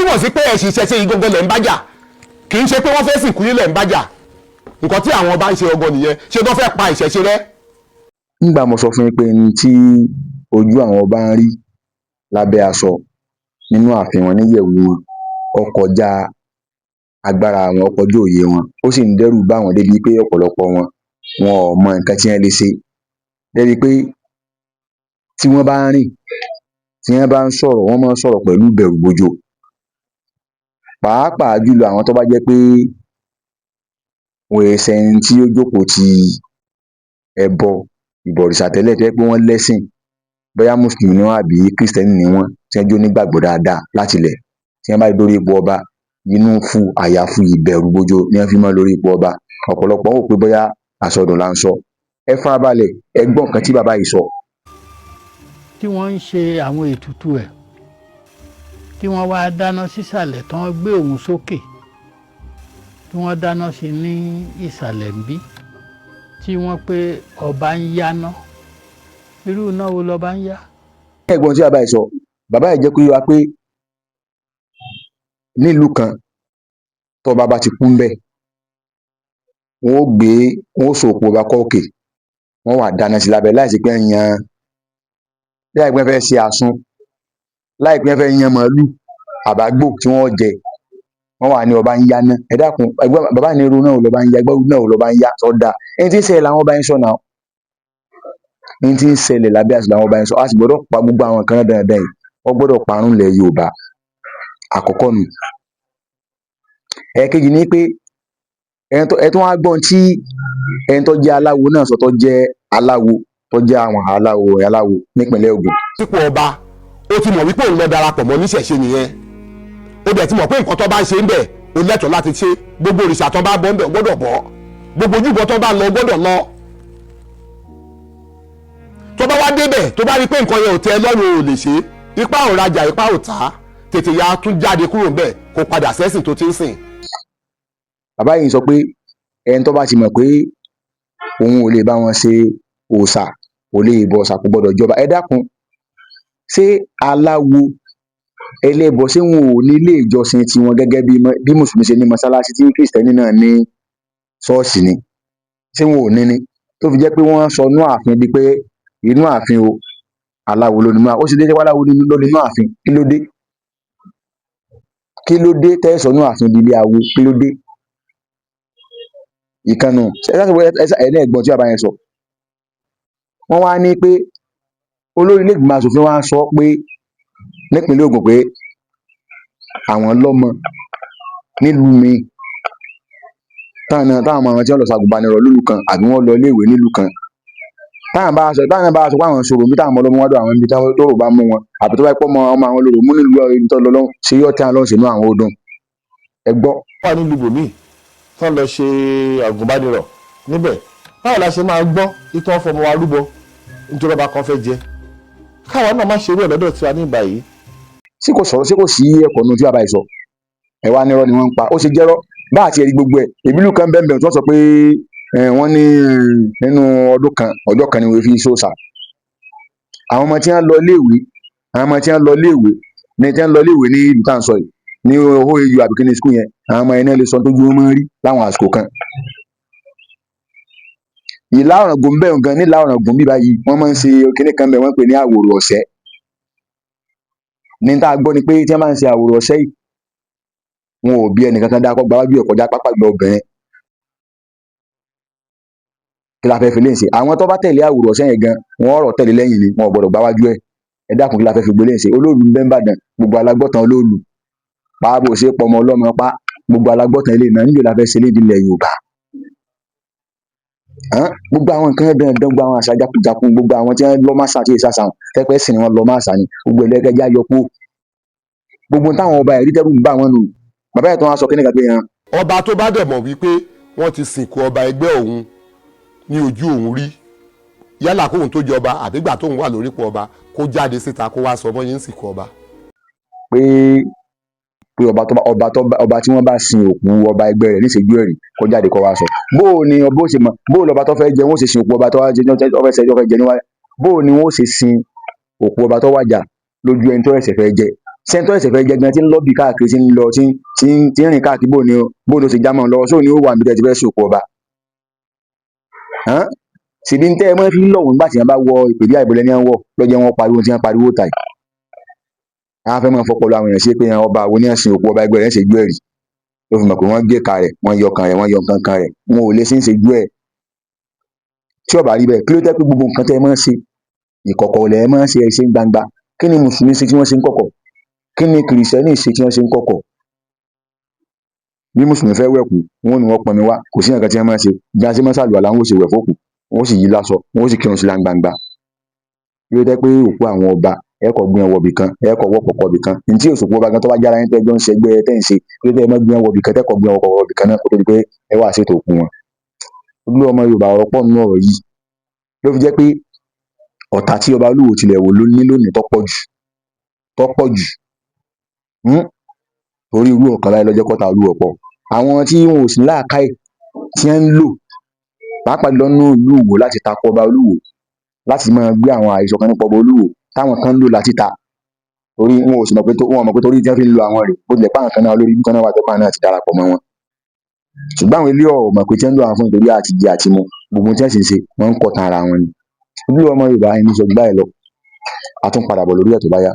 Túmọ̀ sí pé ẹ̀sìn ìṣẹ̀ṣe yìí gbogbo lẹ̀ ń bájà, kì í ṣe pé wọ́n fẹ́ sìnkú yín lẹ̀ ń bájà. Nǹkan tí àwọn ọba ń ṣe ọgọ nìyẹn. Ṣé tó fẹ́ pa ìṣẹ̀ṣe rẹ́? Nígbà mo sọ fún yín pé n tí ojú àwọn ọba ń rí lábẹ́ aṣọ nínú ààfin wọn, níyẹ̀wù wọn, ó kọjá agbára wọn, ó kọjá òye wọn, ó sì ń dẹ́rù bà wọ́n débi pé ọ̀pọ̀lọpọ̀ wọn, wọn ò mọ nǹkan tí wọ́n lè ṣe, débi pé tí wọ́n bá ń rìn, tí wọ́n bá ń sọ̀rọ̀, wọ́n máa ń sọ̀rọ̀ pẹ̀lú ìbẹ̀rùbojo, pàápàá jùlọ àwọn tó bá jẹ́ pé wọn è ṣe ẹni tí ó jókòó ti ẹbọ ìbọ̀rìṣà tẹ́lẹ̀, tó jẹ́ pé wọ́n lẹ́sìn, bóyá mùsùlùmí ni wọ́n àbí Kristẹni ni wọ́n, tí wọ́n jónígbàgbọ́ dáadáa látilẹ̀, tí wọ́n bá dórí ipò ọba, inú fu àyàfu ìbẹ̀rùbojo ni wọ́n fi máa ń lórí ipò ọba. Ọ̀pọ̀lọpọ̀ wò pé bóyá àsọdùn là ń sọ. Ẹ farabalẹ̀, ẹ gbọ́ nǹkan tí bàbá yìí sọ. Tí wọ́n ń ṣe àwọn ètùtù ẹ̀, tí wọ́n wá dáná sísàlẹ̀, tí wọ́n gbé òun sókè, tí wọ́n dáná sí ní ìsàlẹ̀ ńbí, tí wọ́n pé ọba ń yáná, irú iná wo lọba ń yá? Ẹ̀gbọ́n tí bàbá yìí sọ, bàbá yìí jẹ́ kó yé wa pé nílùú kan, tọ́ba bá ti kú ńbẹ̀, wọ́n ó gbé, wọ́n ó so òkú ọba kọ́ òkè, wọ́n wá dáná sí lábẹ́ láìsí pé wọ́n yan, láì pé wọ́n fẹ́ ṣe àsun, láì pé wọ́n fẹ́ yan màálù àbágbò tí wọ́n ó jẹ, wọ́n wá ní ọba ń yáná. Ẹ dákun, ẹgbọ́n bàbá ní irú iná wo lọba ń yá? Ẹgbọ́n, irú iná wo lọba ń yá? Sọ dáa ẹni tí ń ṣẹlẹ̀ làwọn ọba yẹn sọ náà, ní tí ń ṣẹlẹ̀ lábẹ́ àṣẹ làwọn ọba yẹn sọ. A sì gbọ́dọ̀ pa gbogbo àwọn nǹkan dandan yìí, wọ́n gbọ́dọ̀ parun ilẹ̀ Yorùbá. Àkọ́kọ́ nu. Ẹ̀ẹ̀kejì ni pé ẹ tún wá gbọ́n tí ẹni tó jẹ́ aláwo náà sọ, tó jẹ́ aláwo, tó jẹ́ àwọn aláwo aláwo nípìnlẹ̀ Ògùn. Sípò ọba, ó ti mọ̀ wípé òun lọ darapọ̀ mọ́ níṣẹ̀ṣe nìyẹn. Ó dẹ̀ ti mọ̀ pé nǹkan tó bá ń ṣe ń bẹ̀, ó lẹ́tọ̀ọ́ láti ṣe. Gbogbo òrìṣà tó bá bọ́ ń bẹ̀, ó gbọ́dọ̀ bọ́. Gbogbo ojúbọ tó bá lọ, ó gbọ́dọ̀ lọ. Tó bá wá débẹ̀, tó bá rí pé nǹkan yẹn ò tẹ́ ẹ lọ́rùn, ò lè ṣe, ipá ò rajà, ipá ò tà á, tètè ya tún jáde kúrò ńbẹ̀, kó padà sẹ́sìn tó ti ń sìn. Bàbá yìí sọ pé ẹni tó bá ti mọ̀ pé òun ò lè bá wọn ṣe òòṣà, kò lè bọ òòṣà, kò gbọdọ̀ jọba. Ẹ dákun, ṣé aláwo ẹlẹ́bọ, ṣé wọn ò ní ilé ìjọsìn tiwọn gẹ́gẹ́ bí mùsùlùmí ṣe ní mọ́sálásí, tí Kristẹni náà ní ṣọ́ọ̀ṣì ni? Ṣé wọn ò ní ni tó fi jẹ́ pé wọ́n sọ inú ààfin di pé inú ààfin o, aláwo ló ní inú? Ó sì lè jẹ́ pé aláwo ló ní inú ààfin. Kí ló dé? Kí ló dé tẹ́ sọ inú ààfin di ilé awo? Kí ló dé? Ìkànnù ẹ náà gbọ́n tí bàbá yẹn sọ. Wọ́n wá ní pé olórí ilé ìgbìmọ̀ asòfin wá sọ pé nípìnlẹ̀ Ògùn pé àwọn lọ́mọ nílùú míì, táwọn náà, táwọn ọmọ wọn tí wọ́n lọ ṣàgùnbánirọ̀ nílùú kan àbí wọ́n lọ iléèwé nílùú kan, táwọn bá sọ pé àwọn sọ̀rọ̀ bí táwọn ọmọ ọlọ́mọ wá dọ̀ àwọn ibi táwọn tó rò bá mú wọn, àbí tó bá pọ́ ọmọ ọmọ àwọn olóró mú nílùú ibi tó lọ lọ́hùn, ṣé yóò tẹ́ àwọn lọ́rùn, sínú àwọn odò? Ẹ gbọ́. Wà nílùú bòmíì tán lọ ṣe àgùnbánirọ̀ níbẹ̀, báwo la ṣe máa gbọ́ ikú wọn fọmọ wa rúbọ nítorí ọba kan fẹ́ jẹ? Káwa náà má ṣerú ẹ̀ lọ́dọ̀ tiwa ní ìgbà yìí. Sí kò sọ̀rọ̀, sí kò sí ẹ̀kọ́ nu tí bàbá yìí sọ? Ẹ wá nírọ́ ni wọ́n ń pa. Ó ṣe jẹ́rọ́ bá àti ẹ̀rí gbogbo ẹ̀. Ìbílù kan bẹ́ẹ̀ bẹ́ẹ̀ tí wọ́n sọ pé wọ́n ní nínú ọdún kan, ọjọ́ kan ni wọ́n fi sóòsà. Àwọn ọmọ tí wọ́n lọ iléèwé, àwọn ọmọ tí wọ́n lọ iléèwé ní, tí wọ́n lọ iléèwé ní ìlú tá à ń sọ yìí, ní OAU àbí kí ni school yẹn, àwọn ọmọ yẹn náà lè sọ tójú wọn máa ń rí láwọn àsìkò kan. Ìlà Ọ̀ràngún bẹ́ẹ̀ gan, nílà Ọ̀ràngún bí báyìí, wọ́n máa ń ṣe kinní kan bẹ́ẹ̀, wọ́n ń pè ní àwòrò ọ̀sẹ́. Ní tá a gbọ́ ni pé tí wọ́n bá ń ṣe àwòrò ọ̀sẹ́ yìí, wọn ò bí ẹnì kankan dáa kó gba wájú ẹ̀ kọjá, pápá ìgbà obìnrin. Kí la fẹ́ fi léyìí ṣe? Àwọn tó bá tẹ̀lé àwòrò ọ̀sẹ́ yẹn gan, wọ́n ọ̀rọ̀ tẹ̀lé lẹ́yìn ni, wọn ò gbọ́dọ̀ gba wájú ẹ̀. Ẹ dákun, kí la fẹ́ fi gbé léyìí ṣe? Olóòlù ń bẹ n'Ìbàdàn, gbogbo alágbọ́tàn olóòlù pa bó ṣe pọmọ ọlọ́mọ pa, gbogbo alágbọ́tàn ilé náà. Níjọ́ la fẹ́ ṣe léde ilẹ̀ Yorùbá? Gbogbo àwọn nǹkan dandan, gbogbo àwọn àṣà jákujáku, gbogbo àwọn tí wọ́n lọ́ máṣà tí èsì àṣà tẹ́pẹ́ sì ni wọ́n lọ máṣà ni, gbogbo ẹlẹ́gẹ́já yọ kú. Gbogbo táwọn ọba ẹ̀rí tẹ́rù ń bà wọ́n nù. Bàbá ẹ̀ tó wá sọ kíní kan pé hàn. Ọba tó bá dẹ̀ mọ̀ wípé wọ́n ti sìnkú ọba ẹgbẹ́ òun ní ojú òun rí, yálà kóun tó jọba àbígbà tóun wà lórípò ọba, kó jáde síta, kó wá sọ bọ́n yín ń sìnkú ọba. Pé ọba tí wọ́n bá sin òkú ọba ẹgbẹ́ rẹ̀ níṣẹ́jú ẹ̀rí, kó jáde kó wá sọ. Bó o ní bó ṣe mọ̀, bó o lọ́ba tó fẹ́ jẹ, wọ́n ó ṣe sin òkú ọba tó wá jẹ, tó fẹ́ ṣe, tó fẹ́ jẹ níwájú? Bó o ní wọ́n ó ṣe sin òkú ọba tó wàjà lójú ẹni tó ẹ̀sẹ̀ fẹ́ jẹ? Sẹ́ńtọ́ ẹ̀sẹ̀ fẹ́ jẹ gan tí ń lọ́bì káàkiri, tí ń lọ, tí ń rìn káàkiri, bó ni bó ni ó ṣe jámọ́ lọ́wọ́, sóò ni ó wà níbi tẹ́ ti fẹ́ sòkò ọba? Ṣèbí ń tẹ́ ẹ mọ́ fi ń lọ̀ wọ́n nígbà tí wọ́n bá wọ ìpèdí àìbọ̀lẹ̀ ní wọ́n wọ̀ lọ́jọ́, wọn pariwo tí wọ́n pariwo tà yìí. Àwọn fẹ́ máa fọpọlọ àwọn èèyàn sí pé ọba wo ní ẹ̀sìn òkú ọba ẹgbẹ́ rẹ̀ ń ṣe jú ẹ̀rí ló fi mọ̀ pé wọ́n gé ka rẹ̀, wọ́n yọ ọkàn rẹ̀, wọ́n yọ nǹkan kan rẹ̀, wọn ò lè ṣe ń ṣe jú ẹ̀. Tí ó bá rí bẹ́ẹ̀, kí ló jẹ́ pé gbogbo nǹkan tẹ́ ẹ máa ń ṣe, ìkọ̀kọ̀ lẹ̀ ẹ máa ń ṣe, ẹ ṣe ń gbangba? Kí ni mùsùlùmí ṣe tí wọ́n ṣe ń kọ̀kọ̀? Kí ni kìrìsìtẹ́nì ṣe tí wọ́n ṣe ń kọ̀kọ̀? Bí mùsùlùmí fẹ́ wẹ̀kú, wọn ò ní wọ́n pọnmi wá, kò sí nǹkan tí wọ́n máa ń ṣe. Bí a ṣe máa ń ṣàlùwàlá, wọn ó ṣe wẹ̀ fókùú, wọn ó sì yí láṣọ, wọn ó sì kírun sí gbangba. Kí ló jẹ́ pé òkú àwọn ọba, ẹ kọ́ gbé wọn wọbì kan, ẹ kọ́ wọ́ kọ̀kọ̀ bì kan ní tí òṣùpá ọba gan tó bá jára yín tẹ́ jọ ń ṣẹgbẹ́ tẹ́ ń ṣe? Kí ló dé ẹ má gbé wọn wọbì kan, tẹ́ kọ́ gbé wọn wọbì kan náà kó tó di pé ẹ wá ṣètò òkú wọn? Olú ọmọ Yorùbá, ọ̀rọ̀ pọ̀ nínú ọ̀rọ̀ yìí. Ló fi jẹ́ pé ọ̀tá tí ọba Olúwo tilẹ̀ wò ló ní lónìí tó pọ̀ jù, tó pọ̀ jù, Torí irú ọ̀kan láyé lọ́jọ́ kọ́ta Olúwo pọ̀. Àwọn tí wọn ò sí láàkáì tí wọ́n ń lò, pàápàá jùlọ nínú ìlú Ìwó, láti takò ọba Olúwo, láti máa gbé àwọn àhesọ kan nípa ọba Olúwo táwọn kan ń lò láti ta, torí wọn ò sì mọ̀ pé wọn ò mọ̀ pé torí tí wọ́n fi ń lo àwọn rèé. Bó tilẹ̀ pé àwọn kan náà, olórí ibú kan náà wà tó pàwọn náà ti darapọ̀ mọ́ wọn, ṣùgbọ́n àwọn ilé ọ̀rọ̀ mọ̀ pé tí wọ́n ń lò àwọn fún nítorí àti jẹ àti mu. Gbogbo tí wọ́n sì ń ṣe, wọ́n ń kọ̀ tán ara wọn ni. Olú ọmọ Yorùbá, ẹni sọ jù báyìí lọ, a tún padà bọ̀ lórí ẹ̀ tó bá yá.